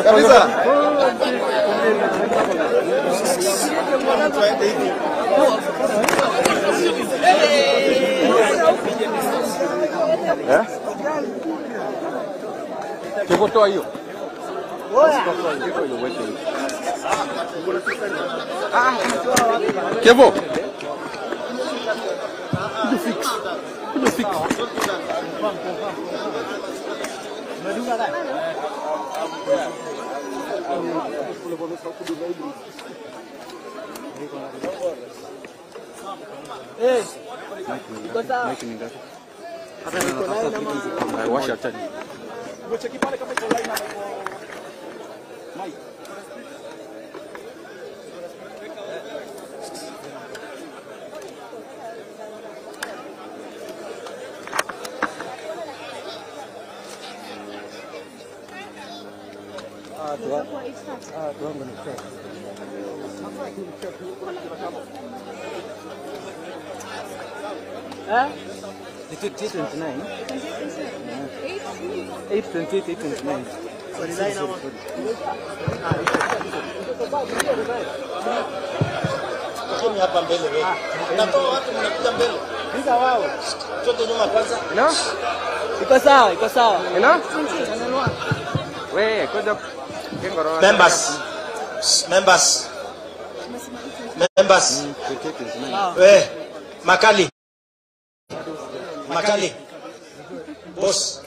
Kabisa. Eh? Kevo, hiyo. Kevo. Fix. Fix. Huh? 8:29. 8:28, 8:29. Lakini hapa mbele wewe. Natoa watu mnakuja mbele. Bila wao. Chote nyuma kwanza. No? Iko sawa, iko sawa. No? Wewe, koja Members. Members. Members. We, Makali. Makali. Boss,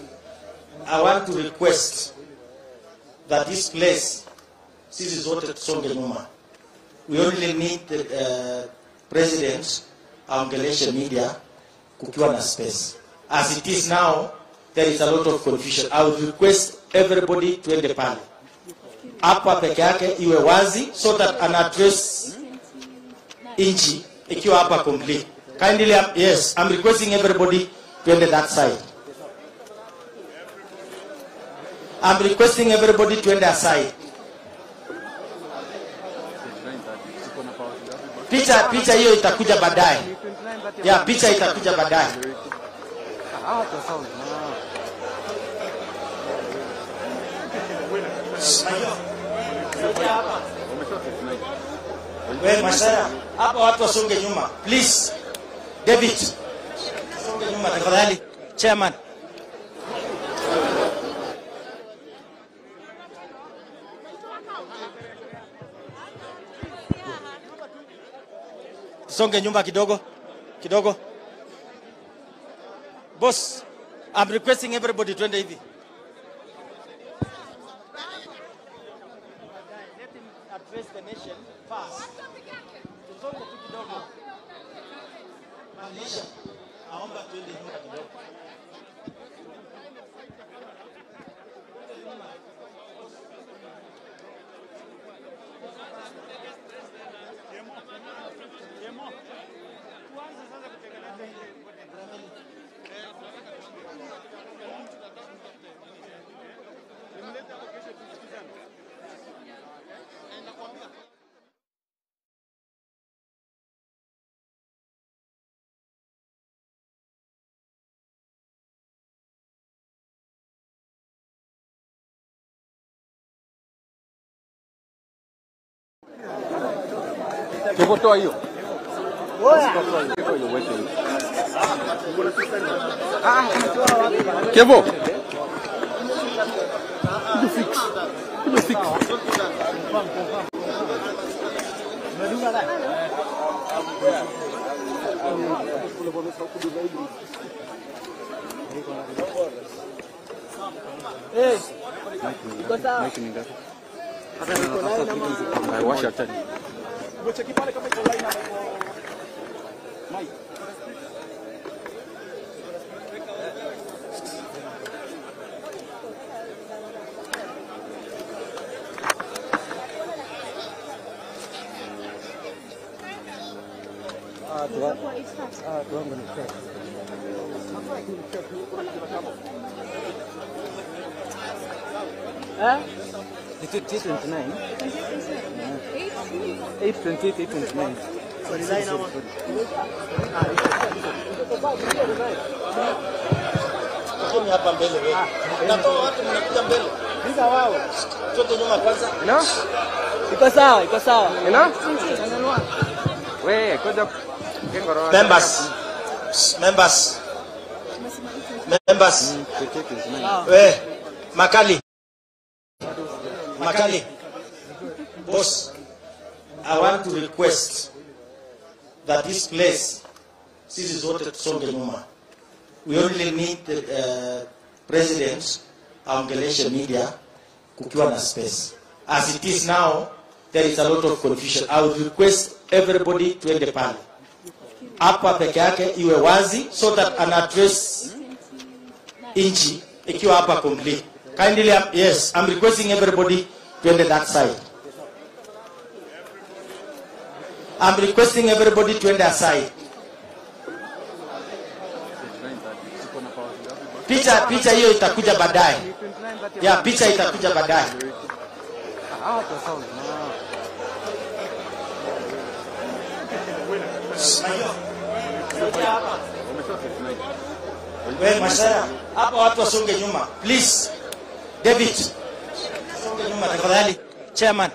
I want to request that this place, sisi zote tusonge nyuma. We only need the president aongeleshe media kukiwa na space. As it is now, there is a lot of confusion. I would request everybody tuende pale. Hapa peke yake iwe wazi so that an address inchi ikiwa hapa complete. Kindly, yes, I'm requesting everybody to enter that side. I'm requesting everybody to enter aside. Picha hiyo itakuja baadaye. Yeah, picha itakuja baadaye. Wewe Masara, hapa watu wasonge nyuma. Please. David, songe nyuma tafadhali. Chairman. Songe nyuma kidogo. Kidogo. Boss, I'm requesting everybody twende hivi. Let him address the nation first. Tusonge tu kidogo. Manisha, naomba twende nyuma kidogo. Kevo, toa hiyo. Kevo. Fix. Fix. Iko sawa. Washa tena. Huh? 8:29. 8:28, 8:29. Lakini hapa mbele wewe. Natoa watu mnakuja mbele. Tusonge nyuma kwanza. Ino? Iko sawa, iko sawa. Ino? We, kuja. Members. Members. Members. We, Makali. Makali. Boss, I want to request that this place, sisi zote tusonge nyuma. We only need the president aongeleshe media kukiwa na space. As it is now, there is a lot of confusion. I would request everybody tuende pale. Hapa peke yake iwe wazi so that an address inchi ikiwa hapa complete. Kindly, yes, I'm requesting everybody tuende that side. I'm requesting everybody tuende aside. Picha hiyo itakuja baadaye. Ya, picha itakuja baadaye. Wewe Masara, hapa watu wasonge nyuma. Please. David. Songe nyuma tafadhali. Chairman.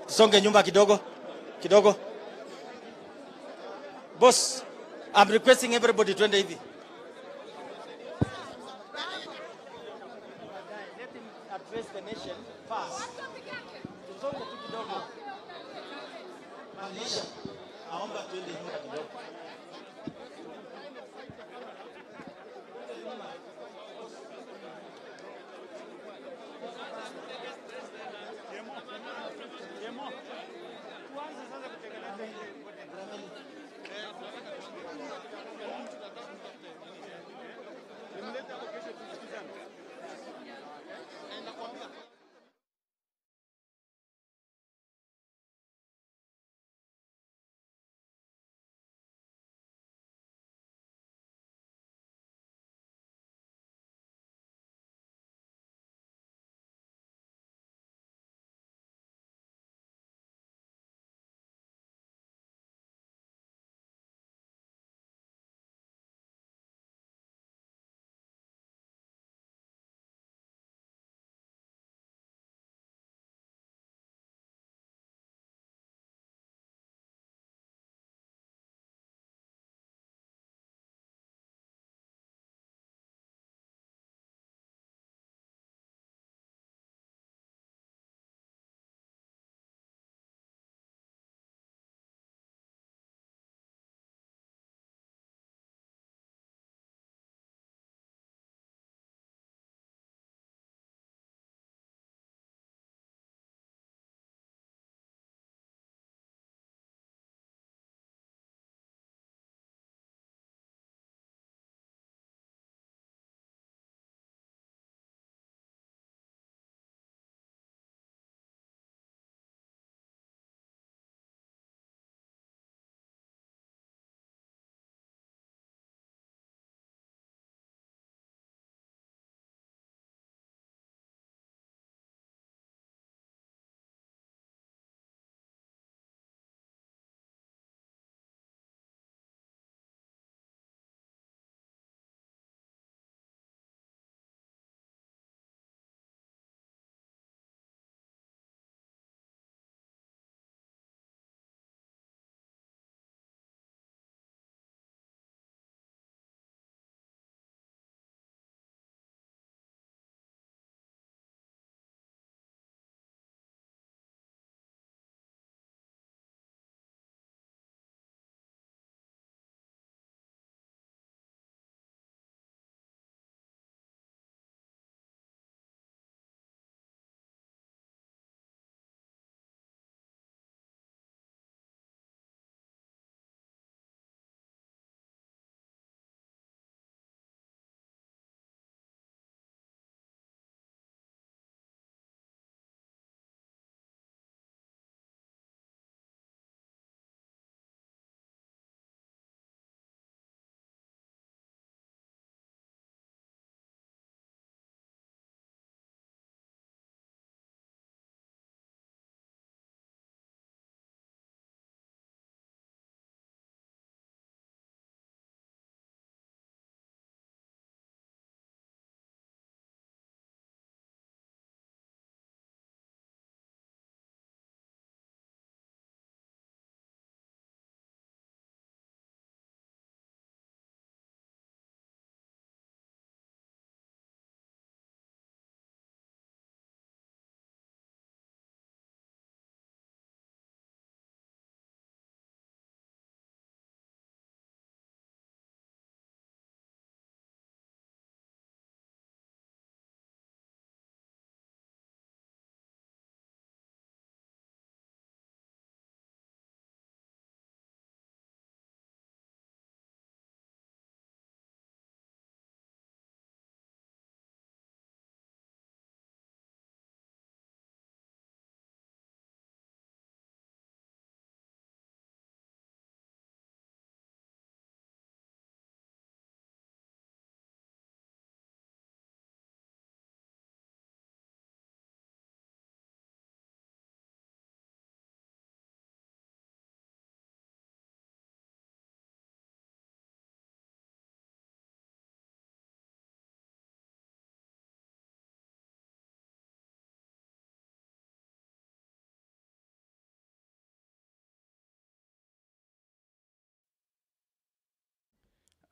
Songe nyuma kidogo. Kidogo. Boss, I'm requesting everybody tuende hivi. Let him address the nation first. Tusonge tu kidogo. Manisha, naomba tuende nyuma kidogo.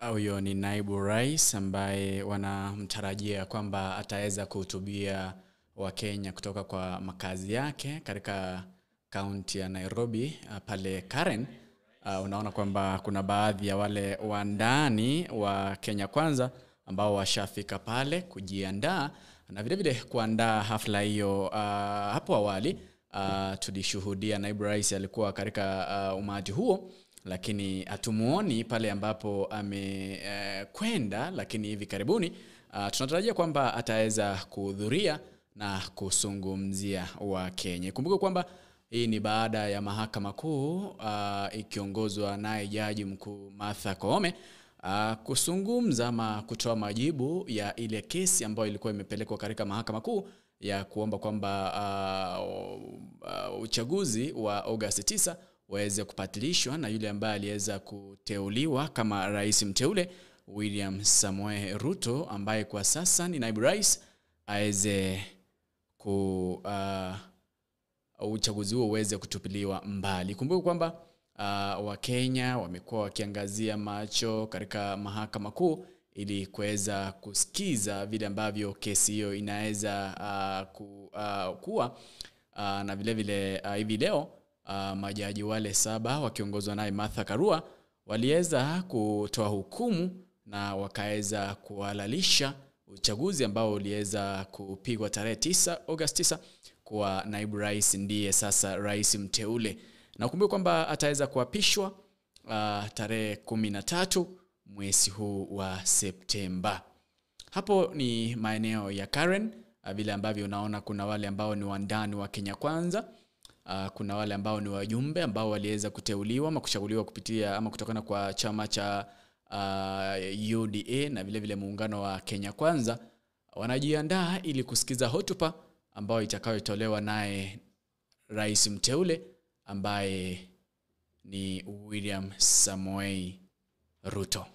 Huyo ni naibu rais ambaye wanamtarajia kwamba ataweza kuhutubia Wakenya kutoka kwa makazi yake katika kaunti ya Nairobi pale Karen. Unaona kwamba kuna baadhi ya wale wandani wa Kenya Kwanza ambao washafika pale kujiandaa na vile vile kuandaa hafla hiyo. Hapo awali tulishuhudia naibu rais alikuwa katika umati huo, lakini hatumuoni pale ambapo amekwenda, lakini hivi karibuni tunatarajia kwamba ataweza kuhudhuria na kuzungumzia Wakenya. Kumbuka kwamba hii ni baada ya mahakama kuu ikiongozwa naye jaji mkuu Martha Koome kuzungumza ama kutoa majibu ya ile kesi ambayo ilikuwa imepelekwa katika mahakama kuu ya kuomba kwamba uchaguzi wa Agosti 9 waweze kupatilishwa na yule ambaye aliweza kuteuliwa kama rais mteule William Samoei Ruto, ambaye kwa sasa ni naibu rais, aweze ku uchaguzi huo uweze kutupiliwa mbali. Kumbuka kwamba Wakenya wamekuwa wakiangazia macho katika mahakama kuu ili kuweza kusikiza vile ambavyo kesi hiyo inaweza kuwa na vile vile hivi leo majaji wale 7 wakiongozwa naye Martha Karua waliweza kutoa hukumu na wakaweza kuhalalisha uchaguzi ambao uliweza kupigwa tarehe 9 Agosti 9 kwa naibu rais ndiye sasa rais mteule. Na kumbuka kwamba ataweza kuapishwa tarehe 13 mwezi huu wa Septemba. Hapo ni maeneo ya Karen, vile ambavyo unaona kuna wale ambao ni wandani wa Kenya Kwanza, kuna wale ambao ni wajumbe ambao waliweza kuteuliwa ama kuchaguliwa kupitia ama kutokana kwa chama cha UDA na vile vile muungano wa Kenya Kwanza. Wanajiandaa ili kusikiza hotuba ambayo itakayotolewa naye rais mteule ambaye ni William Samoei Ruto.